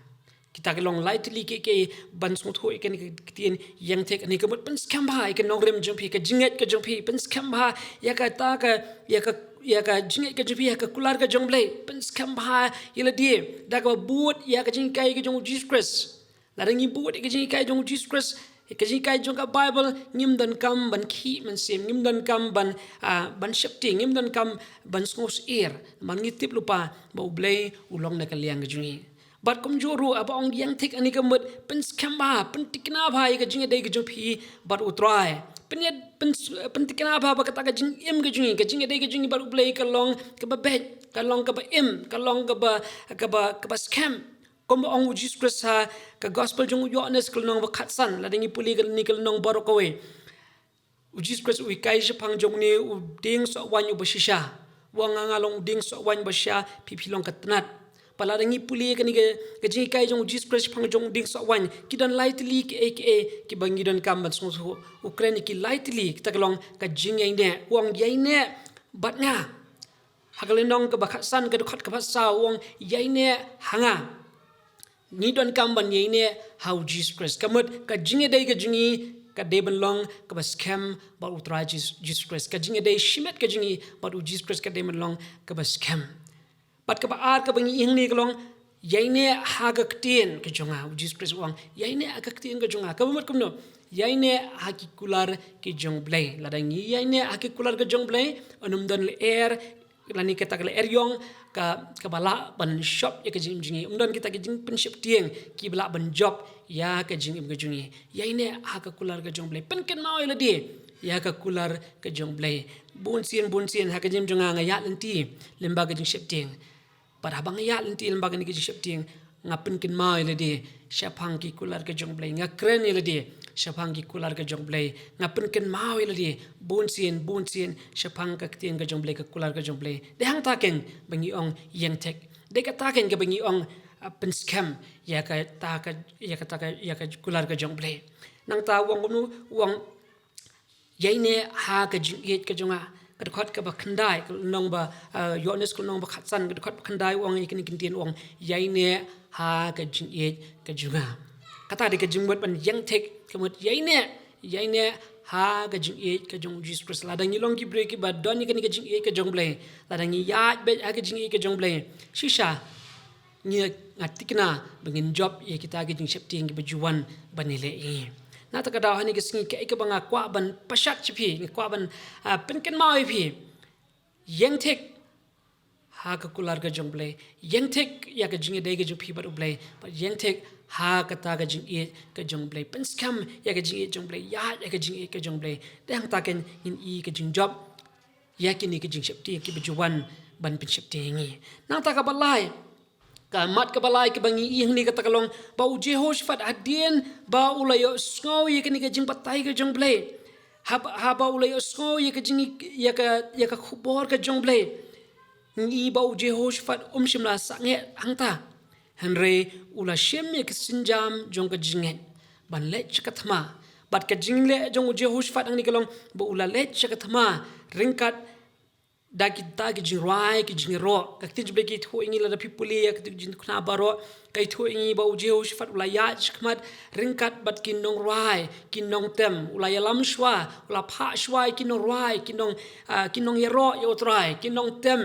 Kita ki long lai tylli kiei kiei ban sngewthuh ïa kane ka ktien ïeng thik hangne ka mut pynskhem bha ïa ka nongrim jong phi, ka jingngeit ka jong phi, pynskhem bha ïa kata ka, ïa ka, ïa ka jingngeit ka jong phi ha ka kular ka jong U Blei, pynskhem bha ïa lade da kaba bud ïa ka jinghikai ka jong u Jisu Khrist. Lada ngi bud ïa ka jinghikai jong u Jisu Khrist, ïa ka jinghikai jong ka Baibl, ngim donkam ban khih mynsiem, ngim donkam ban, ah, ban sheptieng, ngim donkam ban sngewsyier. Namar ngi tip lypa ba U Blei u long na ka liang ka jong ngi. Bad kumjuh ruh haba ong ïeng thik hangne ka mut pynskhem bha, pynthikna bha ïa ka jingïadei ka jong phi bad U Trai. Pynïa, pyn, pynthikna bha ba kata ka jingim ka jong ngi, ka jingïadei ka jong ngi bad U Blei ka long kaba beit, ka long kaba im, ka long kaba, kaba, kaba skhem. Kumba ong u Jisu Khrist ha ka Gospel jong u Ïoannis ka lynnong ba khatsan, lada ngi pule kane ka lynnong baroh kawei. U Jisu Khrist u hikai shaphang jong une u dieng soh waiñ uba shisha. U ong nga, nga long u dieng soh waiñ ba shisha, phi phi long ka tnat. Bad lada ngi pule kane ka, ka jinghikai jong u Jisu Khrist shaphang jong u dieng soh waiñ, ki don lai tylli kiei kiei kiba ngi donkam ban sngewthuh. U kren ïa ki lai tylli, kita ki long ka jingïaineh. U ong ïaineh bad nga. Ha ka lynnong kaba khatsan ka dkhot kaba saw u ong ïaineh ha nga. Ngi donkam ban ïaineh ha u Jisu Khrist. Ka mut ka jingïadei ka jong ngi ka dei ban long kaba skhem bad u Trai Jis-, Jisu Khrist. Ka jingïadei shimet ka jong ngi bad u Jisu Khrist ka dei ban long kaba skhem. Bad kaba ar kaba ngi ïeng hangne ka long ïaineh ha ka ktien ka jong nga, u Jisu Khrist u ong ïaineh ha ka ktien ka jong nga. Kaba mut kumno? Ïaineh ha ki kular ki jong u Blei. Lada ngi ïaineh ha ki kular ka jong u Blei, ym don lyer, lane kata ka lyer ïong ka, kaba lah ban shop ïa ka jingim jong ngi. Ym don kita ki jingpynsheptieng kiba lah ban jop ïa ka jingim ka jong ngi. Ïaineh ha ka kular ka jong u Blei. Pynkynmaw ïa lade ïa ka kular ka jong u Blei. Bun sien, bun sien ha ka jingim jong nga nga ïaid lynti lyngba ka jingsheptieng. Bad haba nga ïaid lynti lyngba kane ka jingsheptieng, nga pynkynmaw ïa lade shaphang ki kular ka jong u Blei. Nga kren ïa lade shaphang ki kular ka jong u Blei. Nga pynkynmaw ïa lade bun sien, bun sien shaphang ka ktien ka jong u Blei, ka kular ka jong u Blei. Dei hangta keiñ ba ngi ong ïeng thik. Dei kata keiñ kaba ngi ong, ah, pynskhem ïa kata ka, ïa kata ka, ïa ka kular ka jong u Blei. Nangta u ong kumno, u ong ïaineh ha ka jingïeit ka jong nga. Ka dkhot kaba khyndai, ka lynnong ba, ah, Ïoannis ka lynnong ba khatsan, ka dkhot ba khyndai u ong ïa kine ki ktien u ong ïaineh ha ka jingïeit ka jong nga. Kata dei ka jingmut ban ïeng thik, ka mut ïaineh, ïaineh ha ka jingïeit ka jong u Jisu Khrist. Lada ngi long ki briew kiba don ïa kane ka jingïeit ka jong u Blei, lada ngi ïaid beit ha ka jingïeit ka jong u Blei, shisha ngi, nga thikna ba ngin jop ïa kita ki jingsheptieng kiba ju wan ban ïaleh ïa ngi. Na kata ka daw ha kane ka sngi kaei kaba nga kwah ban pashat sha phi, nga kwah ban, ah, pynkynmaw ïa phi. Ïeng thik ha ka kular ka jong u Blei. Ïeng thik ïa ka jingïadei ka jong phi bad u Blei. Bad ïeng thik ha kata ka jingïeit ka jong u Blei. Pynskhem ïa ka jingïeit jong u Blei. Ïaid ïa ka jingïeit ka jong u Blei. Dei hangta keiñ ngin i ka jingjop ïa kine ki jingsheptieng kiba ju wan ban pynsheptieng ïa ngi. Nangta kaba lai, Ka mat kaba lai kaba ngi ïohi hangne kata ka long ba u Jehoshaphat hadien ba u la ïohsngew ïa kane ka jingbatai ka jong U Blei, haba, haba u la ïohsngew ïa ka jing, ïa ka, ïa ka khubor ka jong U Blei, ngi ïohi ba u Jehoshaphat um shym la sangeh hangta. Hynrei u la shim ïa ka sienjam jong ka jingngeit ban leit sha ka thma. Bad ka jingleh jong u Jehoshaphat hangne ka long ba u la leit sha ka thma ryngkat da kita ki jingrwai, ki jingïaroh. Ka ktien jong U Blei ka ïathuh ïa ngi, lada phi pule ïa ka jingduna baroh, ka ïathuh ïa ngi ba u Jehoshaphat u la ïaid shakhmat ryngkat bad ki nongrwai, ki nongtem. U la ïalam shuwa, u la phah shuwa ïa ki nongrwai, ki nong, ah, ki nongïaroh ïa U Trai, ki nongtem.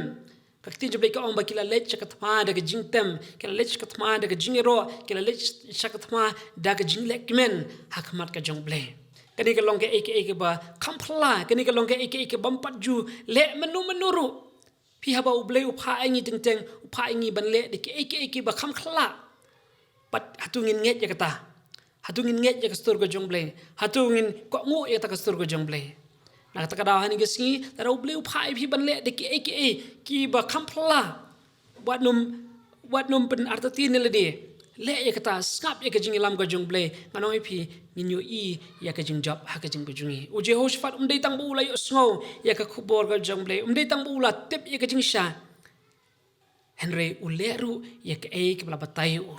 Ka ktien jong U Blei ka ong ba ki la leit sha ka thma da ka jingtem, ki la leit sha ka thma da ka jingïaroh, ki la leit sha ka thma da ka jinglehkmen ha khmat ka jong U Blei. Kane ka long kaei kaei kaba kham phylla, kane ka long kaei kaei kaba ym pat ju leh mynno mynno ruh. Phi, haba U Blei u phah ïa ngi teng teng, u phah ïa ngi ban leh da kaei kaei kaba kham phylla. Bad hato ngin ngeit ïa kata? Hato ngin ngeit ïa ka stur ka jong U Blei? Hato ngin kohnguh ïa kata ka stur ka jong U Blei? Na kata ka daw hangne ka sngi, lada U Blei u phah ïa phi ban leh da kaei kaei kiba kham phylla, wat nym, wat nym pynartatien ïa lade. Leh ïa kata, sngap ïa ka jingïalam ka jong U Blei. Ngan ong ïa phi, ngin ïohi ïa ka jingjop ha ka jingim ka jong ngi. U Jehoshaphat um dei tang ba u la ïohsngew ïa ka khubor ka jong U Blei, um dei tang ba u la tip ïa ka jingshai, hynrei u leh ruh ïa kaei kaba la batai ïa u.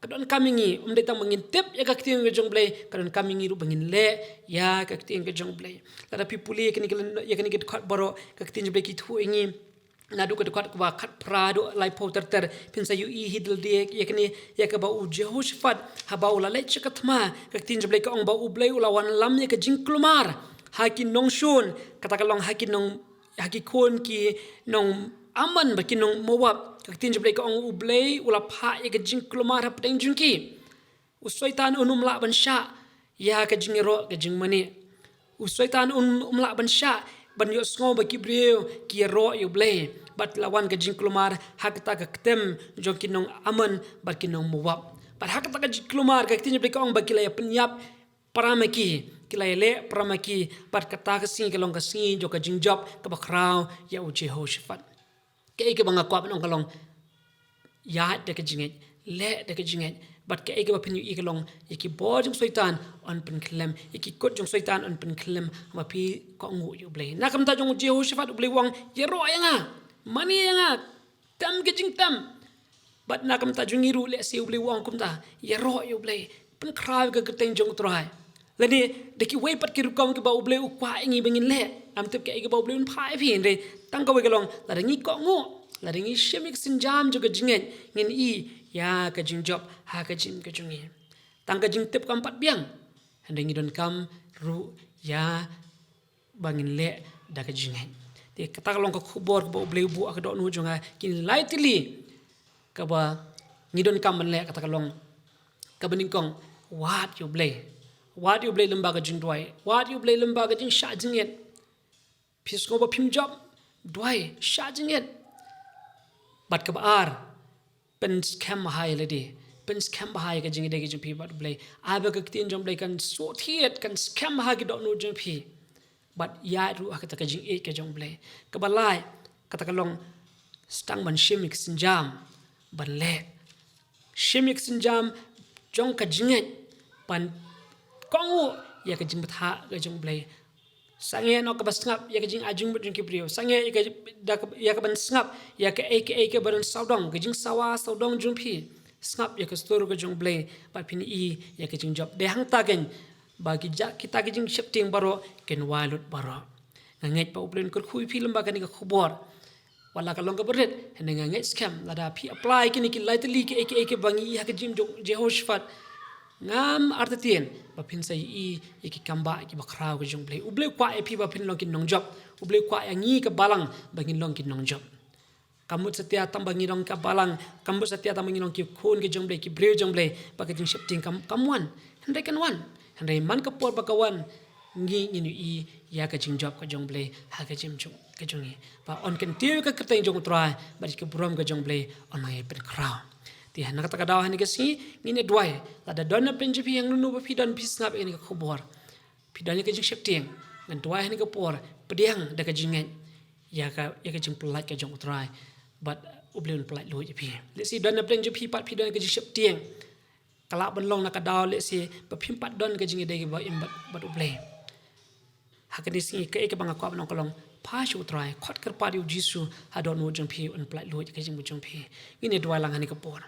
Ka donkam ïa ngi, um dei tang ba ngin tip ïa ka ktien ka jong U Blei, ka donkam ïa ngi ruh ba ngin leh ïa ka ktien ka jong U Blei. Lada phi pule ïa kane ka, ïa kane ka dkhot baroh, ka ktien jong U Blei ka ïathuh ïa ngi naduh ka dkhot kaba khatphra haduh laiphew ter ter, phin sa ïohi hi da lade ïa kane, ïa kaba u Jehoshaphat haba u la leit sha ka thma, ka ktien jong U Blei ka ong ba U Blei u la wanlam ïa ka jingkulmar ha ki nongshun, kata ka long ha ki nong, ha ki khun ki nong Ammon bad ki nong Moab. Ka ktien jong U Blei ka ong U Blei u la phah ïa ka jingkulmar hapdeng jong ki. U Soitan un ym lah ban shah ïa ka jingïaroh ka jingmane. U Soitan un ym lah ban shah ban ïohsngew ba ki briew ki ïaroh ïa U Blei. Bad la wan ka jingkulmar ha kata ka ktem jong ki nong Ammon bad ki nong Moab. Bad ha kata ka jingkulmar, ka ktien jong U Blei ka ong ba ki la ïa pynïap para ma ki, ki la ïaleh para ma ki. Bad kata ka sngi ka long ka sngi jong ka jingjop kaba khraw ïa u Jehoshaphat. Kaei kaba nga kwah ban ong ka long, ïaid da ka jingngeit, leh da ka jingngeit. Bad kaei kaba phin ïohi ka long, ïa ki bor jong u Soitan yn pynkhyllem, ïa ki kut jong u Soitan yn pynkhyllem, ba phi kohnguh ïa U Blei. Na ka bynta jong u Jehoshaphat, U Blei u ong, ïaroh ïa nga, mane ïa nga, tem ka jingtem. Bad na ka bynta jong ngi ruh, lehse U Blei u ong kumta, ïaroh ïa U Blei, pynkhraw ïa ka kyrteng jong U Trai. Lane da kiwei pat ki rukom kiba U Blei u kwah ïa ngi ba ngin leh. Ngam tip kaei kaba U Blei un phah ïa phi, hynrei tang kawei ka long, lada ngi kohnguh, lada ngi shim ïa ka sienjam jong ka jingngeit, ngin ïohi ïa ka jingjop ha ka jingim ka jong ngi. Tang ka jingtip kam pat biang, hynrei ngi donkam ruh ïa ba ngin leh da ka jingngeit. Te kata ka long ka khubor kaba U Blei u buh ha ka dohnud jong nga, kine lai tylli kaba ngi donkam ban leh. Kata ka long kaba nyngkong, wad ïa U Blei. Wad ïa U Blei lyngba ka jingduwai, wad ïa U Blei lyngba ka jingshah jingit. Phi sngew ba phim jop, duwai, shah jingit. Bad kaba ar, pynskhem bha ïa lade, pynskhem bha ïa ka jingïadei ka jong phi bad U Blei. Ai ba ka ktien jong U Blei kan sngewthuh, kan skhem ha ki dohnud jong phi. Bad ïaid ruh ha kata ka jingïeit ka jong U Blei. Kaba lai, kata ka long, sdang ban shim ïa ka sienjam ban leh. Shim ïa ka sienjam jong ka jingngeit ban kohnguh ïa ka jingbthah ka jong U Blei. Sangeh noh kaba sngap ïa ka jingai jingmut jong ki briew. Sangeh ïa ka, da ka, ïa kaban sngap ïa kaei kaei kaba don sawdong, ka jingsawa sawdong jong phi. Sngap ïa ka stur ka jong U Blei, bad phin ïohi ïa ka jingjop. Dei hangta keiñ ba ki ja, kita ki jingsheptieng baroh kin wai lut baroh. Nga ngeit ba U Blei un kyrkhu ïa phi lyngba kane ka khubor. Wat la ka long kaba rit, hynrei nga ngeit skhem lada phi apply kine ki lai tylli kiei kiei kiba ngi ïohi ha ka jingim jong u Jehoshaphat, ngam artatien ba phin sa ïohi ïa ki kambah kiba khraw ka jong U Blei. U Blei u kwah ïa phi ba phin long ki nongjop. U Blei u kwah ïa ngi ka balang ba ngin long ki nongjop. Kam mut satia tang ba ngi long ka balang, kam mut satia tang ba ngi long ki khun ki jong U Blei, ki briew jong U Blei, ba ka jingsheptieng kam, kam wan. Hynrei kan wan. Hynrei man ka por ba ka wan, ngi ngin ïohi ïa ka jingjop ka jong U Blei ha ka jingim jong, ka jong ngi. Ba yn kyntiew ïa ka kyrteng jong U Trai, bad ïa ka burom ka jong U Blei yn nang ïa pynkhraw. Te na kata ka daw ha kane ka sngi ngin ïa duwai. Lada don na pdeng jong phi hangno hangno ba phi don, phi sngap ïa kane ka khubor, phi don ïa ka jingsheptieng, ngan duwai ha kane ka por, pdiang da ka jingngeit ïa ka, ïa ka jingpyllait ka jong U Trai. bad U Blei un pyllait luid ïa phi. Lehse don na pdeng jong phi pat phi don ka jingsheptieng. Ka lah ban long na ka daw lehse ba phim pat don ka jingïadei ba im bad, bad U Blei. Ha kane ka sngi kaei kaba nga kwah ban ong ka long, phai sha U Trai, khot kyrpad ïa U Jisu ha dohnud jong phi, un pyllait luid ïa ka jingim jong phi. Ngin ïa duwai lang ha kane ka por.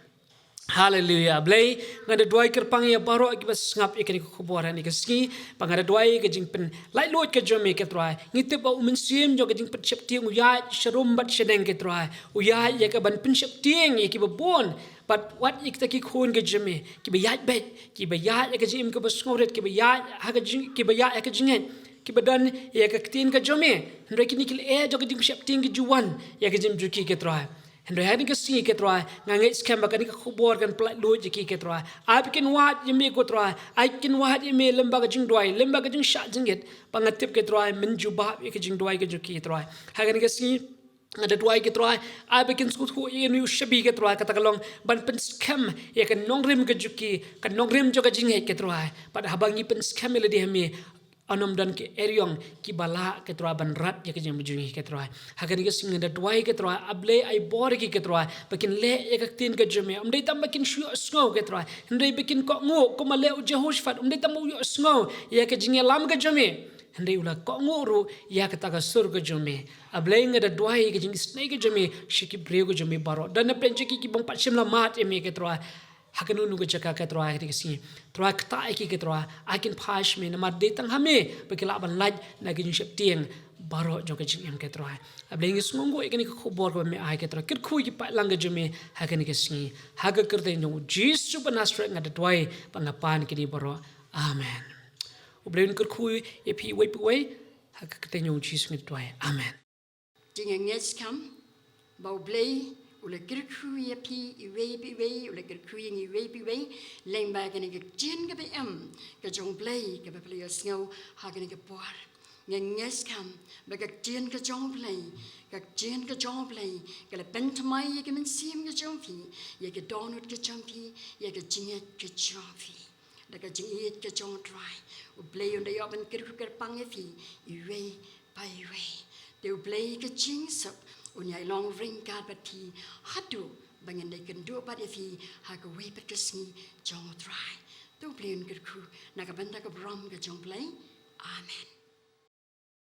Haleluya. Blei, nga da duwai kyrpang ïa baroh kiba sngap ïa kane ka khubor ha kane ka sngi, ba nga da duwai ka jingpyllait luid ka jong me ko Trai. Ngi tip ba U Mynsiem jong ka jingpynsheptieng u ïaid sharum bad shaneng ko Trai. U ïaid ïa ka ban pynsheptieng ïa kiba bun. Bad wat ïa kita ki khun ka jong me, kiba ïaid beit, kiba ïaid ïa ka jingim kaba sngewrit, kiba ïaid ha ka jing, kiba ïaid ha ka jingngeit, kiba don ïa ka ktien ka jong me. Hynrei kine ki leh jong ka jingpynsheptieng ki ju wan ïa ka jingim jong ki ko Trai. Hynrei ha kane ka sngi ko Trai, nga ngeit skhem ba kane ka khubor kan pyllait luid ïa ki ko Trai. Ai ba kin wad ïa me ko Trai, ai ba kin wad ïa me lyngba ka jingduwai, lyngba ka jingshah jingit. Ba nga tip ko Trai, men jubab ïa ka jingduwai ka jong ki ko Trai. Ha kane ka sngi, nga da duwai ko Trai, ai ba kin sngewthuh ïa u shabi ko Trai, kata ka long ban pynskhem ïa ka nongrim ka jong ki, ka nongrim jong ka jingngeit ko Trai. Bad haba ngi pynskhem ïa lade ha me, yn ym don ki eriong kiba lah ko Trai ban rat ïa ka jingim jong ngi ko Trai. Ha kane ka sngi nga da duwai ko Trai, A Blei ai bor ïa ki ko Trai, ba kin leh ïa ka ktien ka jong me. Ym dei tang ba kin shu ïohsngew ko Trai, hynrei ba kin kohnguh kumba leh u Jehoshaphat, ym dei tang ba u ïohsngew ïa ka jingïalam ka jong me. Hynrei u la kohnguh ruh ïa kata ka sur ka jong me. A Blei nga da duwai ka jingisynei ka jong me sha ki briew ka jong me baroh. Don na pdeng jong ki kibym pat shym la mad ïa me ko Trai. Ha kano kano ka jaka ko Trai ha kane ka sngi. Trai ktah ïa ki ko Trai. Ai kin phai sha me namar dei tang ha me ba ki lah ban lait na ka jingsheptieng baroh jong ka jingim ko Trai. A Blei ngi sngewnguh ïa kane ka khubor kaba me ai ko Trai. Kyrkhu ïa ki paidlang ka jong me ha kane ka sngi. Ha ka kyrteng jong U Jisu ba Nasaret nga da duwai bad nga pan kine baroh. Amen. U Blei un kyrkhu ïa phi uwei pa uwei, ha ka kyrteng jong U Jisu ngi duwai. Amen. Te ngi ngeit skhem ba U Blei u la kyrkhu ïa phi iwei pa iwei, u la kyrkhu ïa ngi iwei pa iwei lyngba kane ka ktien kaba im ka jong U Blei kaba phi la ïohsngew ha kane ka por. Ngi ngeit skhem ba ka ktien ka jong U Blei, ka ktien ka jong U Blei ka la pynthymmai ïa ka mynsiem ka jong phi, ïa ka dohnud ka jong phi, ïa ka jingngeit ka jong phi. Da ka jingïeit ka jong U Trai, U Blei un da ïoh ban kyrkhu kyrpang ïa phi iwei pa iwei. Te U Blei ka jingsuk un ïai long ryngkat bad phi haduh ba ngin da ïakynduh bad ïa phi ha kawei pat ka sngi jong U Trai. Te U Blei un kyrkhu na ka bynta ka burom ka jong U Blei. Amen.